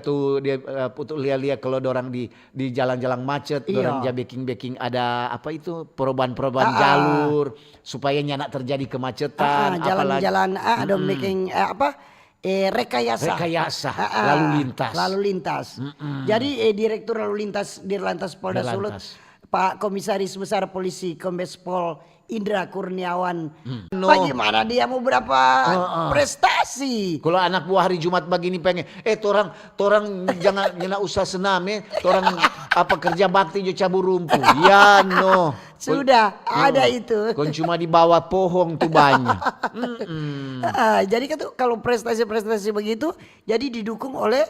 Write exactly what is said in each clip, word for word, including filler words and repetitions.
tu dia, eh, tu lia-lia kalau dorang di, di jalan-jalan macet, dorang ja beking-beking ada apa itu, perubahan-perubahan jalur, supaya nyanda terjadi kemacetan, apalagi jalan-jalan, ah, dong beking, eh, apa, eh, rekayasa. Rekayasa, ah, ah, lalu lintas. Lalu lintas. Jadi, eh, Direktur Lalu Lintas Dirlantas Polda Sulut, Pak Komisaris Besar Polisi Kombes Pol Indra Kurniawan. No. Bagaimana dia mau berapa prestasi? Kalau anak buah hari Jumat begini pengen, eh, torang, torang jangan, jangan usah senam, eh, torang apa kerja bakti jo cabu rumpu. Ya, no. Sudah ada itu. Kon cuma di bawah pohong tu banyak. Ah, jadi kan tu kalau prestasi-prestasi begitu, jadi didukung oleh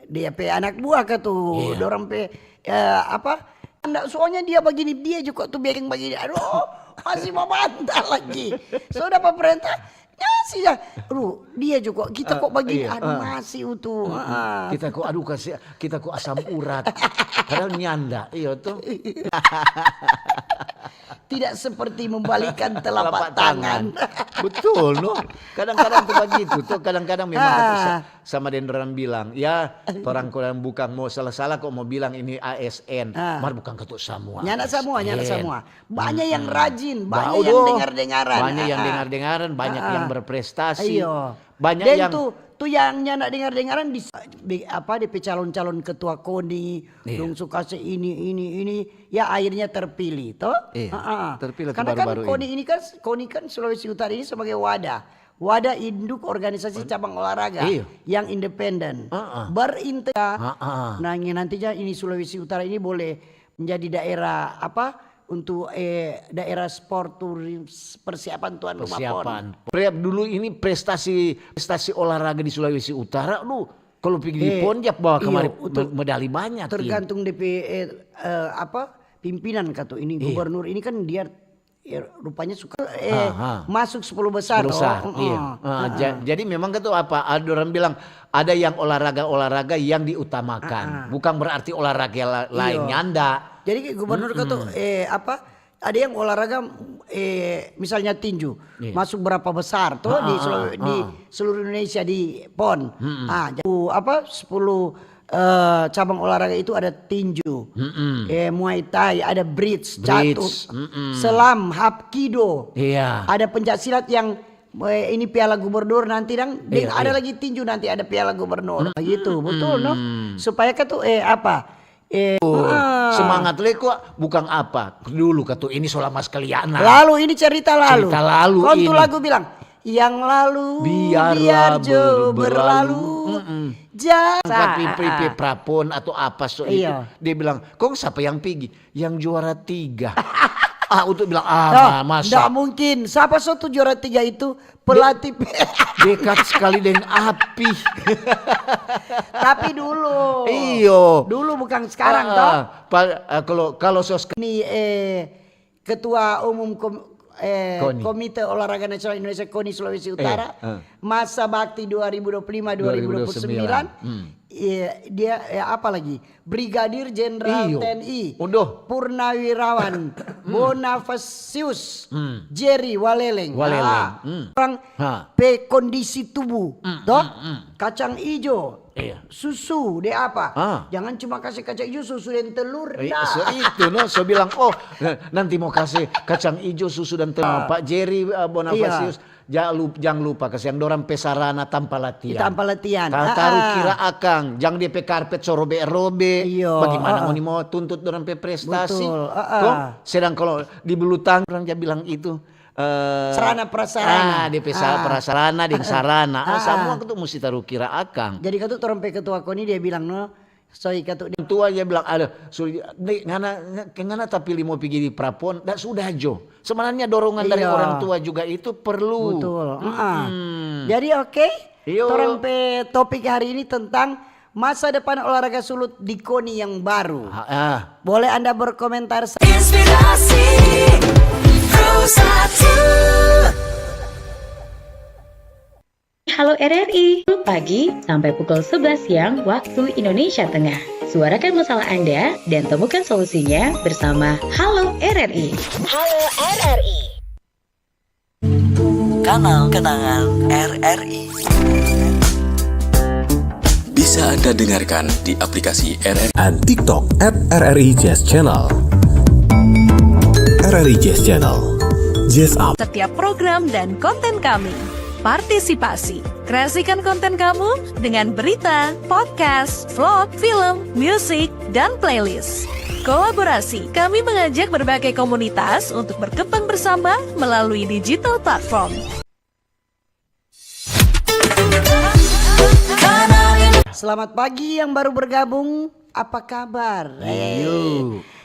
dia pe anak buah ka tu, dorang pe, eh, apa, nda, soalnya dia bagini, dia juga tu biking bagini, aduh, masih mau bantah lagi. So dapa perintah, kasih ya. Aduh, dia juga, kita kok bagini, aduh, masih utuh. Kita kok, aduh, kasih, kita kok asam urat. Padahal nyanda, iyo tuh. Tidak seperti membalikkan telapak tangan. Betul, no. Kadang-kadang tuh begitu, tuh. Kadang-kadang memang itu sa-, sama deng dorang bilang, ya, torang kurang bukang mo sala-sala kok mo bilang ini A S N. Mar bukang katu samua. Nyanda samua, nyanda samua. Banyak yang rajin, banyak yang dengar-dengaran. Banyak yang dengar-dengaran, banyak yang berprestasi. Iyo. Banyak yang tu, tu yang nyanda dengar-dengaran di, di apa, depe calon-calon ketua koni, dong suka se ini, ini, ini, ya akhirnya terpilih, toh? Iya, terpilih tu. Karena kan koni ini kan, koni kan Sulawesi Utara ini sebagai wadah, wadah induk organisasi cabang olahraga yang independen, berintegra. Nah, nantinya ini Sulawesi Utara ini boleh menjadi daerah apa, untuk, eh, daerah sport turis, persiapan tuan rumah pon. Persiapan. Pre-, dulu ini prestasi, prestasi olahraga di Sulawesi Utara, aduh, kalau pergi di pon dia bawa kemari medali banyak, tergantung depe, eh, eh, apa, pimpinan katu ini, gubernur ini kan dia, eh, rupanya suka, eh, masuk sepuluh besar, sepuluh besar, iya. Jadi memang katu apa, ada orang bilang, ada yang olahraga-olahraga yang diutamakan. Bukan berarti olahraga la-, lain nyanda. Jadi gubernur katu, eh, apa, ada yang olahraga, eh, misalnya tinju, masuk berapa besar tuh di seluruh, di seluruh Indonesia di pon. Ah, jadi apa, sepuluh, eh, cabang olahraga itu ada tinju, eh, Muay Thai, ada bridge, catur, selam, hapkido. Iya. Ada pencak silat yang eh, ini piala gubernur nanti dang, deng ada lagi tinju nanti ada piala gubernur. Begitu, betul, no? Supaya kan tuh, eh, apa? Eh, semangat leko bukang apa? Dulu katu ini so lama sekali ana. Lalu ini cerita lalu. Cerita lalu ini. Kon tu lagu bilang, yang lalu biar jo berlalu. Jangan sampai prapon atau apa so itu. Dia bilang, kong sapa yang pigi? Yang juara tiga. Ah, untuk bilang, ah, masa? Nggak mungkin. Sapa so tu juara tiga itu? Pelatih. Dekat sekali dengan api. Tapi dulu. Iyo. Dulu bukan sekarang, toh. Kalau, kalau so ini, eh, Ketua Umum Kom-, eh, Komite Olahraga Nasional Indonesia, koni Sulawesi Utara, masa bakti dua ribu dua puluh lima, dua ribu dua puluh sembilan, iya, dia, eh, apa lagi? Brigadir Jenderal T N I Purnawirawan Bonafasius Jerry Waleleng. Waleleng. Ah, orang pe kondisi tubuh, toh? Kacang ijo, susu, de apa? Jangan cuma kasih kacang ijo, susu dan telur, nah. So itu, no, so bilang, oh, nanti mau kasih kacang ijo, susu dan telur, Pak Jerry, eh, Bonafasius. Jang lup-, jang lupa kasiang dorang pe sarana tampa latihan. Tampa latihan. Taru kira akang, jang depe karpet so robe-robe. Iyo. Bagaimana ngoni mau tuntut dorang pe prestasi? Betul. Sedang kalau di bulu tangkis orang ja bilang itu, eh, sarana prasarana. Ah, depe sa-, prasarana deng sarana. Ah, samua itu musti taru kira akang. Jadi katu torang pe ketua koni dia bilang, no, Soi katu dia. Tua dia bilang, "Aduh, su-, ni, ngana, ngana tapili mo pigi di prapon, dah sudah jo." Sebenarnya dorongan dari orang tua juga itu perlu. Betul. Jadi oke, torang pe topik hari ini tentang masa depan olahraga sulut di koni yang baru. Boleh Anda berkomentar. Inspirasi Pro satu. Halo R R I, pagi sampai pukul sebelas siang waktu Indonesia Tengah. Suarakan masalah Anda dan temukan solusinya bersama Halo R R I. Halo R R I. Kanal kenangan R R I. B Bisa Anda dengarkan di aplikasi R R I and TikTok at R R I Jazz Channel. R R I Jazz Channel. Jazz Up. Setiap program dan konten kami. Partisipasi. Kreasikan konten kamu dengan berita, podcast, vlog, film, musik, dan playlist. Kolaborasi. Kami mengajak berbagai komunitas untuk berkembang bersama melalui digital platform. Selamat pagi yang baru bergabung, apa kabar? Hey.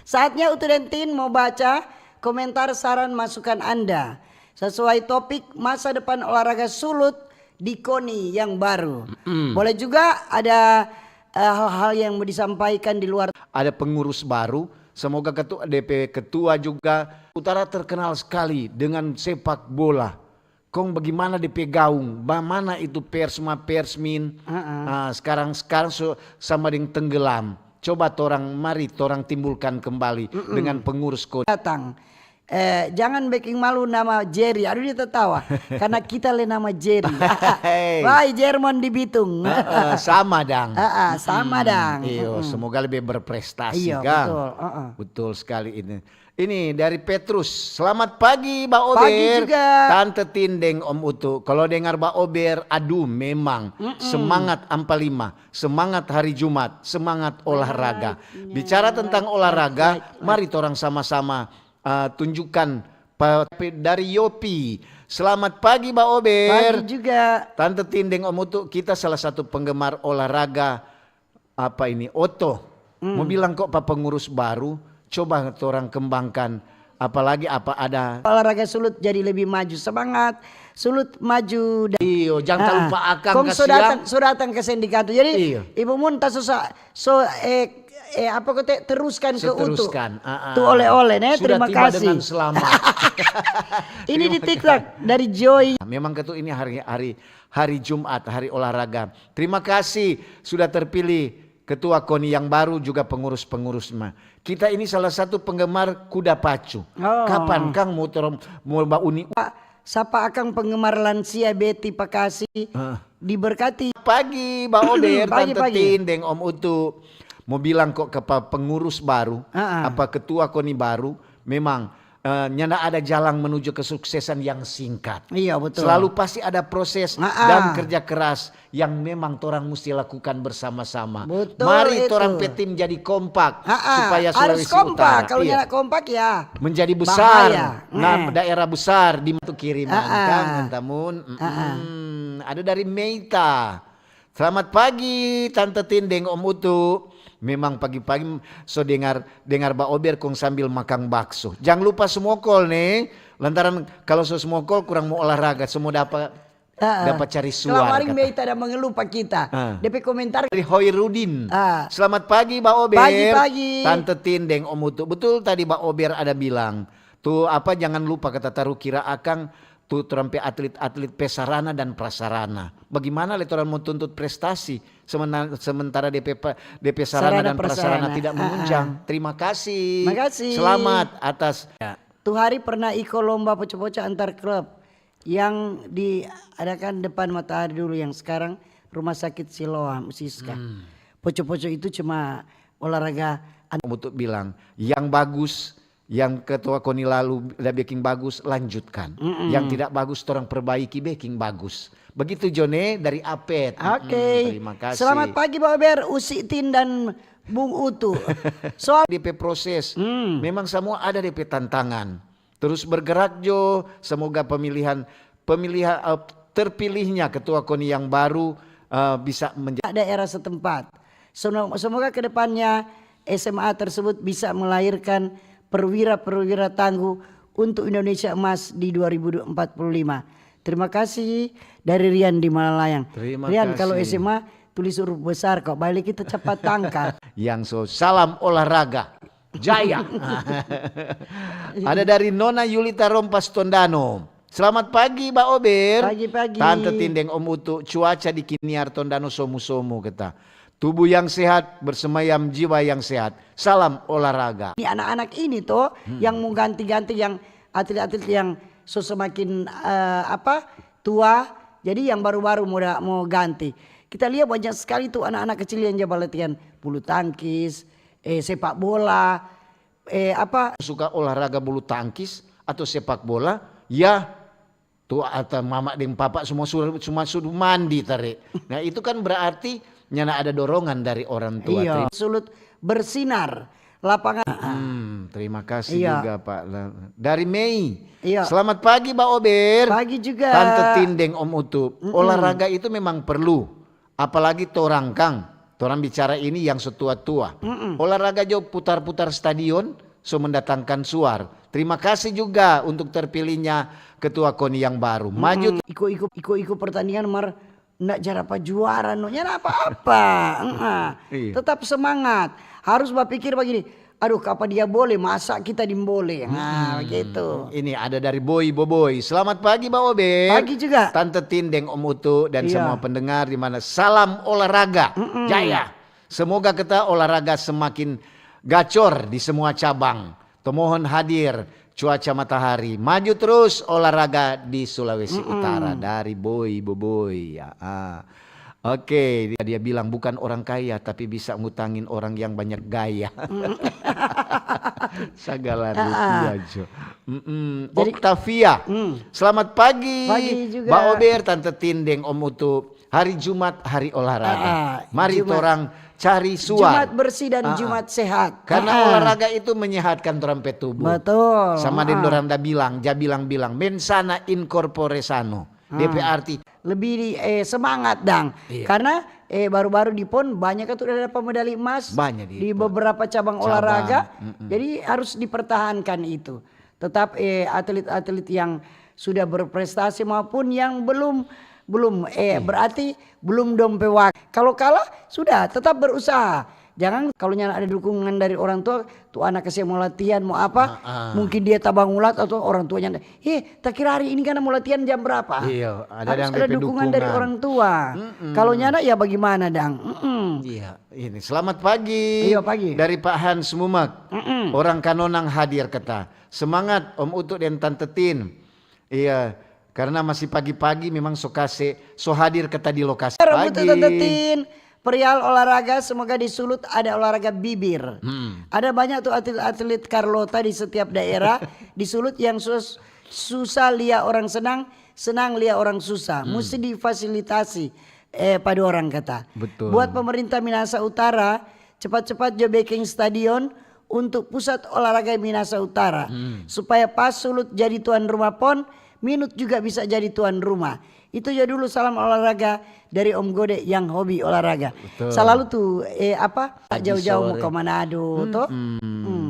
Saatnya Utu dan Tin mau baca komentar, saran, masukan Anda sesuai topik masa depan olahraga sulut di KONI yang baru. Boleh juga ada eh, hal-hal yang mau disampaikan di luar. Ada pengurus baru, semoga ketua, D P ketua juga. Utara terkenal sekali dengan sepak bola. Kong bagaimana depe gaung? Bamana itu Persma, Persmin? Ah, sekarang, sekarang so, sama deng tenggelam. Coba torang, mari torang timbulkan kembali dengan pengurus KONI. Datang. Eh, jangan beking malu nama Jerry. Aduh, dia tertawa. Karena kita le nama Jerry. Hei. Wai Jermon di Bitung. Heeh, sama dang. Heeh, sama dang. Iyo, semoga lebih berprestasi, iyo, kang. Betul, heeh. Betul sekali ini. Ini dari Petrus. Selamat pagi, Ba Ober. Pagi juga. Tante Tin deng Om Utu. Kalau dengar Ba Ober, aduh, memang semangat ampa lima, semangat hari Jumat, semangat olahraga. Bicara tentang olahraga, mari torang sama-sama, uh, tunjukkan pa-, dari Yopi. Selamat pagi, Ba Ober. Pagi juga. Tante Tin deng Om Utu, kita salah satu penggemar olahraga apa ini, oto. Mo bilang kok pa pengurus baru, coba torang kembangkan, apalagi apa ada. Olahraga sulut jadi lebih maju semangat, sulut maju da-, iyo, jang talupa akang. Kong so datang, so datang ke sindikator. Jadi, iyo. Ibu Mun ta so sa-, so, eh, eh, apa kote, teruskan ke Utu. Teruskan, ah, ah. Tu oleh-oleh, ne. Sudah terima kasih. Dengan selamat. Ini di TikTok dari Joy. Memang ketu ini hari, hari, hari Jumat, hari olahraga. Terima kasih sudah terpilih ketua KONI yang baru, juga pengurus-pengurus ma. Kita ini salah satu penggemar kuda pacu. Oh. Kapan kang mo torang mo bauni? Sapa akang penggemar lansia Betty Pakasi? Diberkati. Pagi, Ba Ober, pagi, Tante Tin, deng Om Utu. Mo bilang kok ke pa-, pengurus baru, apa ketua KONI baru, memang eh, nyanda ada jalang menuju kesuksesan yang singkat. Iya, betul. Selalu pasti ada proses dan kerja keras yang memang torang musti lakukan bersama-sama. Betul. Mari itu. Torang pe tim jadi kompak supaya harus Sulawesi kompak. Utara, kalau nyanda kompak, ya menjadi besar. Bahaya. Nah, daerah besar di matu kiriman, kan, tamun. Mm-mm. Ada dari Meita. Selamat pagi, Tante Tin deng Om Utu. Memang pagi-pagi so dengar, dengar Ba Ober kong sambil makang bakso. Jang lupa smokol ne, lantaran kalo so smokol kurang mo olahraga, so mo dapa, dapa cari suar. Kemarin Meita ada mengeluh pa kita. Depe komentar dari Hoirudin. Selamat pagi, Ba Ober. Pagi-pagi. Tante Tin deng Om Utu. Betul tadi Ba Ober ada bilang, tu apa, jangan lupa kata taru kira akang tu torang pe atlet-atlet pe sarana dan prasarana. Bagimana le torang mo tuntut prestasi, semena-, sementara depe pa-, depe sarana dan prasarana tidak menunjang? Terima kasih. Makasih. Selamat atas. Tu hari pernah iko lomba poco-poco antar klub yang diadakan depan Matahari dulu, yang sekarang Rumah Sakit Siloam, Siska. Poco-poco itu cuma olahraga an- Om Utu bilang, yang bagus, yang ketua KONI lalu da beking bagus, lanjutkan. Yang tidak bagus, torang perbaiki, beking bagus. Begitu, Jone, dari Apet. Oke. Terima kasih. Selamat pagi, Ba Ober, Usi Tin, dan Bung Utu. Soal depe proses, memang samua ada depe tantangan. Terus bergerak jo, semoga pemilihan, pemilihan, eh, terpilihnya ketua KONI yang baru, eh, bisa menjadi daerah setempat. Seno-, semoga ke depannya S M A tersebut bisa melahirkan perwira-perwira tangguh untuk Indonesia Emas di dua ribu empat puluh lima. Terima kasih dari Rian di Malalayang. Terima kasih. Rian, kalau S M A tulis huruf besar kok, balik kita cepat tangkap. Yang so, salam olahraga. Jaya. Ada dari Nona Yulita Rompas Tondano. Selamat pagi, Ba Ober. Pagi-pagi. Tante Tin deng Om Utu, cuaca di Kiniar Tondano somu-somu, kata. Tubuh yang sehat, bersemayam jiwa yang sehat. Salam olahraga. Di anak-anak ini tuh, yang mau ganti-ganti, yang atlet-atlet yang so semakin, eh, apa, tua, jadi yang baru-baru mau da-, mau ganti. Kita lia banyak skali tu anak-anak kecil yang ja balatihan bulu tangkis, eh, sepak bola, eh, apa. Suka olahraga bulu tangkis atau sepak bola, ya, tu atau mama deng papa semua sudah, semua sudah mandi tare. Nah, itu kan berarti nyanda ada dorongan dari orang tua. Iya. Sulut bersinar lapangan. Hmm, terima kasih juga, Pak. Dari Mei. Iya. Selamat pagi, Ba Ober. Pagi juga. Tante Tin deng Om Utu. Olahraga itu memang perlu. Apalagi torang kang. Torang bicara ini yang setua-tua. Olahraga jo putar-putar stadion, so mendatangkan suar. Terima kasih juga untuk terpilihnya ketua koni yang baru. Maju. Iko-iko, iko-iko pertandingan mar ndak ja dapa juara, no, nyanda apa-apa. Tetap semangat. Harus bapikir bagini, "Aduh, kapa dia bole, masa kita dimbole?" Nah, begitu. Ini ada dari Boy Boboy. Selamat pagi, Ba Ober. Pagi juga. Tante Tin deng Om Utu dan semua pendengar di mana. Salam olahraga. Jaya. Semoga kita olahraga semakin gacor di semua cabang. Tomohon hadir, cuaca matahari. Maju terus olahraga di Sulawesi Utara dari Boy Boboy. Ya, ah. Oke, dia, dia bilang bukan orang kaya tapi bisa ngutangin orang yang banyak gaya. Sagala rupiah, jo. Jadi, Octavia, selamat pagi. Pagi juga. Ba Ober, Tante Tin deng Om Utu. Hari Jumat, hari olahraga. Mari torang cari suar. Jumat bersih dan Jumat sehat. Karena olahraga itu menyehatkan torang pe tubuh. Betul. Sama deng dorang da bilang, ja bilang-bilang, mens sana in corpore sano. Depe arti lebih di, eh, semangat dang. Iya. Karena, eh, baru-baru di pon banyak kan tu udah dapat medali emas di beberapa cabang olahraga. Jadi harus dipertahankan itu. Tetap, eh, atlet-atlet yang sudah berprestasi maupun yang belum, belum, eh, berarti belum dong pe wak-, kalau kalah, sudah, tetap berusaha. Jangan kalau nyanda ada dukungan dari orang tua, tu anak kase mo latihan, mo apa, mungkin dia tabang ulat atau orang tuanya, "Eh, takira hari ini kan mo latihan jam berapa?" Iya, ada. Harus ada dukungan dari orang tua. Kalau nyanda, ya bagaimana dang? Iya, ini. Selamat pagi. Iya, pagi. Dari Pak Hans Mumak. Orang Kanonang hadir kata. Semangat Om Utu deng Tante Tin. Iya, karena masih pagi-pagi memang so kase, so hadir kata di lokasi. Rambut pagi. Tante Tin, perihal olahraga, semoga di Sulut ada olahraga bibir. Ada banyak tu atlet-atlet Carlota di setiap daerah di Sulut yang sus-, susah lia orang senang, senang lia orang susah. Musti difasilitasi, eh, pa dorang kata. Betul. Buat pemerintah Minahasa Utara, cepat-cepat jo beking stadion untuk pusat olahraga Minahasa Utara, supaya pas Sulut jadi tuan rumah pon, Minut juga bisa jadi tuan rumah. Itu jo dulu salam olahraga dari Om Gode yang hobi olahraga. Betul. Salalu tu, eh, apa, tak jauh-jauh mo ka Manado, to.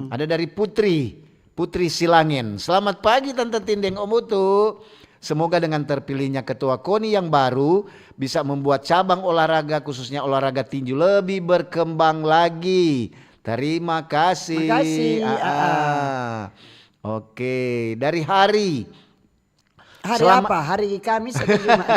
Ada dari Putri, Putri Silangen. Selamat pagi Tante Tin deng Om Utu. Semoga dengan terpilihnya ketua koni yang baru bisa membuat cabang olahraga, khususnya olahraga tinju, lebih berkembang lagi. Terima kasih. Makasih, Aa. Oke, dari Hari. Hari apa? Hari Kamis atau Jumat?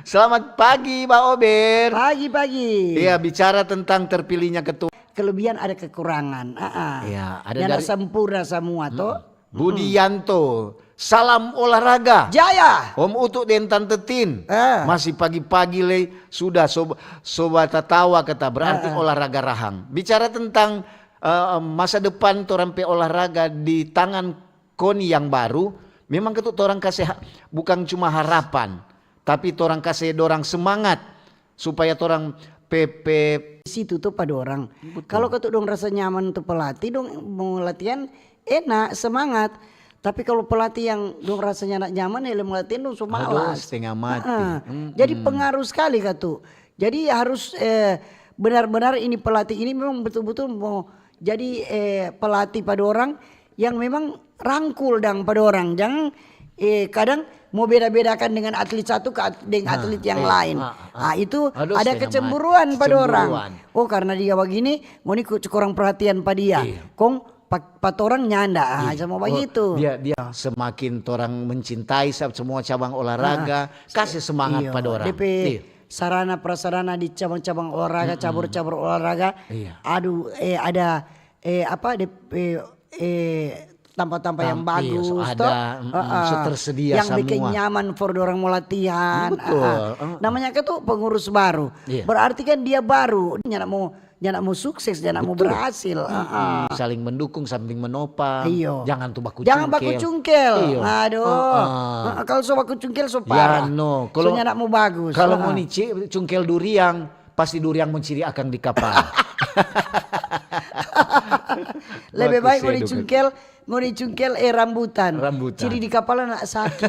Selamat pagi, Ba Ober. Pagi-pagi. Iya, bicara tentang terpilihnya ketua. Kelebihan ada kekurangan. Aa. Iya, ada. Yang dari sempurna semua, to. Budianto, salam olahraga. Jaya. Om Utu deng Tante Tin. Masih pagi-pagi lei sudah soba, soba tatawa kata, berarti olahraga rahang. Bicara tentang, eh, masa depan torang pe olahraga di tangan koni yang baru, memang katu torang kase ha-, bukang cuma harapan, tapi torang kase dorang semangat supaya torang pe, pe situ tu pa dorang. Betul. Kalo katu dong rasa nyaman tu pelatih, dong mo latihan enak, semangat. Tapi kalo pelatih yang dong rasa nyanda nyaman, ya mo latihan dong so malas. Setengah mati. Jadi pengaruh skali katu. Jadi harus, eh, benar-benar ini pelatih ini memang betul-betul mo jadi, eh, pelatih pa dorang yang memang rangkul dang pa dorang. Jang, eh, kadang mo beda-bedakan dengan atlet satu ka at-, deng atlet yang lain. Ah, itu ada kecemburuan pa dorang. Oh, karna dia bagini, ngoni ku-, kurang perhatian pa dia. Kong pa, pa torang nyanda. Ah, sama bagitu. Dia, dia semakin torang mencintai sa-, semua cabang olahraga, kase semangat pa dorang. Depe sarana prasarana di cabang-cabang olahraga, cabur-cabur olahraga. Aduh, eh, ada, eh, apa, depe, eh, tampa-tampa yang bagus, iya, so ada, mm, so tersedia yang bikin nyaman for dorang mo latihan. Betul. Namanya kan tu pengurus baru. Iya. Berarti kan dia baru, nyanda mo, nyanda mo sukses, nyanda mo berhasil. Saling mendukung, saling menopang. Iyo. Jangan tu baku cungkel. Jangan baku cungkel. Iyo. Aduh. Kalau so baku cungkel, so parah. Ya, no. So nyanda mo bagus ia. Kalau ngoni cungkel duriang, pasti duriang mo ciri akang di kapala. Lebe baik ngoni cungkel, ngoni cungkel, eh, rambutan. Rambutan. Ciri di kapala nak saki.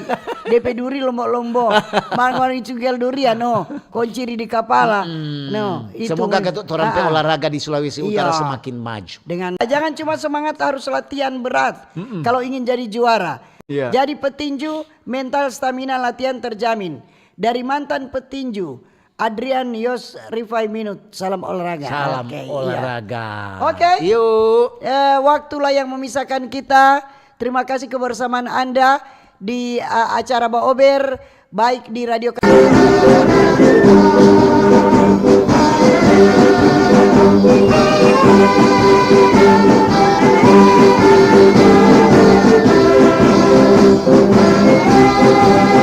Depe duri lombo-lombo. Mar ngoni cungkel durian, no. Kong ciri di kapala. No, itu. Semoga katu torang pe olahraga di Sulawesi Utara semakin maju. Dengan, jangan cuma semangat, harus latihan berat. Kalau ingin jadi juara. Iya. Jadi petinju, mental, stamina, latihan terjamin. Dari mantan petinju, Adrian Yos Rifai Minut, salam olahraga. Salam olahraga. Oke. Yuk. Eh, waktulah yang memisahkan kita. Terima kasih kebersamaan Anda di, eh, acara Baober, baik di Radio Ka-